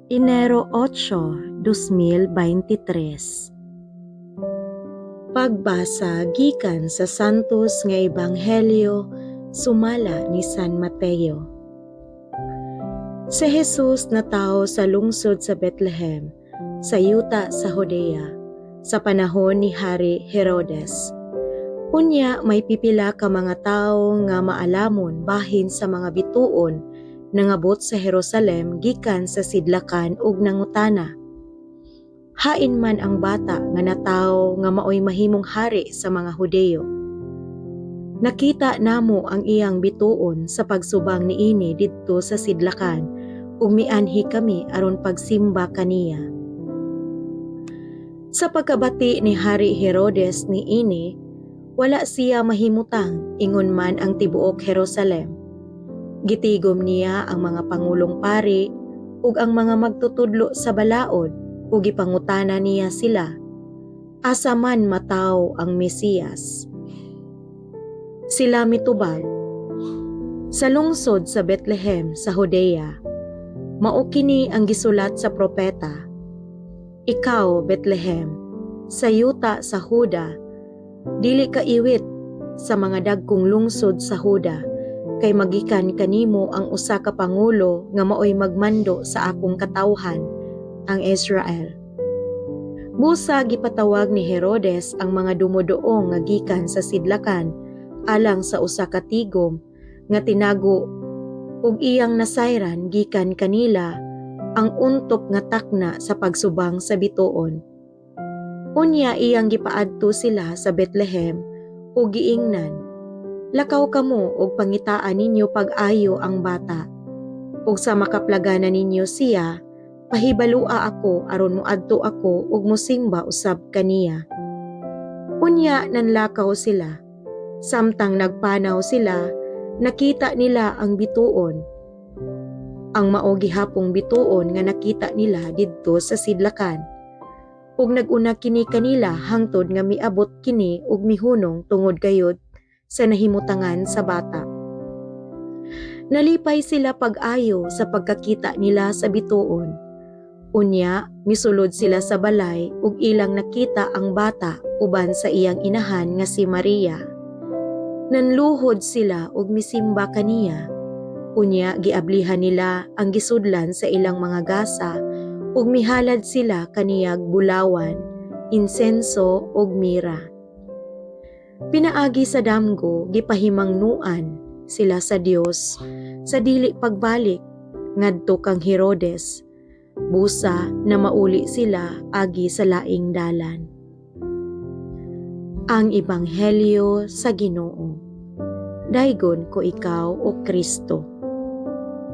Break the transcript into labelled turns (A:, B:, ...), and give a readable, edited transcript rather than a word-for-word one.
A: Enero 8, 2023. Pagbasa gikan sa Santos nga Ebanghelyo sumala ni San Mateo. Si Jesus natawo sa lungsod sa Bethlehem, sa yuta sa Judea, sa panahon ni Hari Herodes. Unya may pipila ka mga tawo nga maalamon bahin sa mga bituon nangabot sa Jerusalem gikan sa sidlakan ug nangutana, "Hain man ang bata nga natawo nga maoy mahimong hari sa mga Hudeyo? Nakita namo ang iyang bituon sa pagsubang niini didto sa sidlakan ug mianhi kami aron pagsimba kaniya." Sa pagkabati ni Hari Herodes niini, wala siya mahimutang, ingon man ang tibuok Jerusalem. Gitigom niya ang mga pangulong pari ug ang mga magtutudlo sa balaod ug gipangutana niya sila, asa man matawo ang Mesiyas? Sila mitubag, "Sa lungsod sa Bethlehem sa Judea. Mao kini ang gisulat sa propeta, 'Ikaw, Bethlehem, sa yuta sa Juda, dili ka iwit sa mga dagkong lungsod sa Juda, kay magikan kanimo ang usa ka pangulo nga maoy magmando sa akong katawhan, ang Israel.'" Busa gipatawag ni Herodes ang mga dumuduong nga gikan sa sidlakan alang sa usa ka tigom nga tinago ug iyang nasayran gikan kanila ang untop nga takna sa pagsubang sa bituon. Unya iyang gipaadto sila sa Bethlehem ug giingnan, "Lakaw kamo ug pangitaa ninyo pag-ayo ang bata. Ug sa makaplaganan ninyo siya, pahibalua ako aron moadto ako ug mosimba usab kaniya." Unya nanlakaw sila. Samtang nagpanaw sila, nakita nila ang bituon. Ang mao gihapong bituon nga nakita nila didto sa sidlakan. Ug nag-una kini kanila hangtod nga miabot kini ug mihunong tungod gayod sa nahimutangan sa bata. Nalipay sila pag-ayo sa pagkakita nila sa bituon. Unya, misulod sila sa balay ug ilang nakita ang bata uban sa iyang inahan nga si Maria. Nanluhod sila ug misimba kaniya. Unya giablihan nila ang gisudlan sa ilang mga gasa ug mihalad sila kaniyag bulawan, insenso ug mira. Pinaagi sa damgo, gipahimangnuan sila sa Dios sa dili pagbalik ngadto kang Herodes, busa na mauli sila agi sa laing dalan. Ang Ebanghelyo sa Ginoo. Daygon ko ikaw, o Kristo.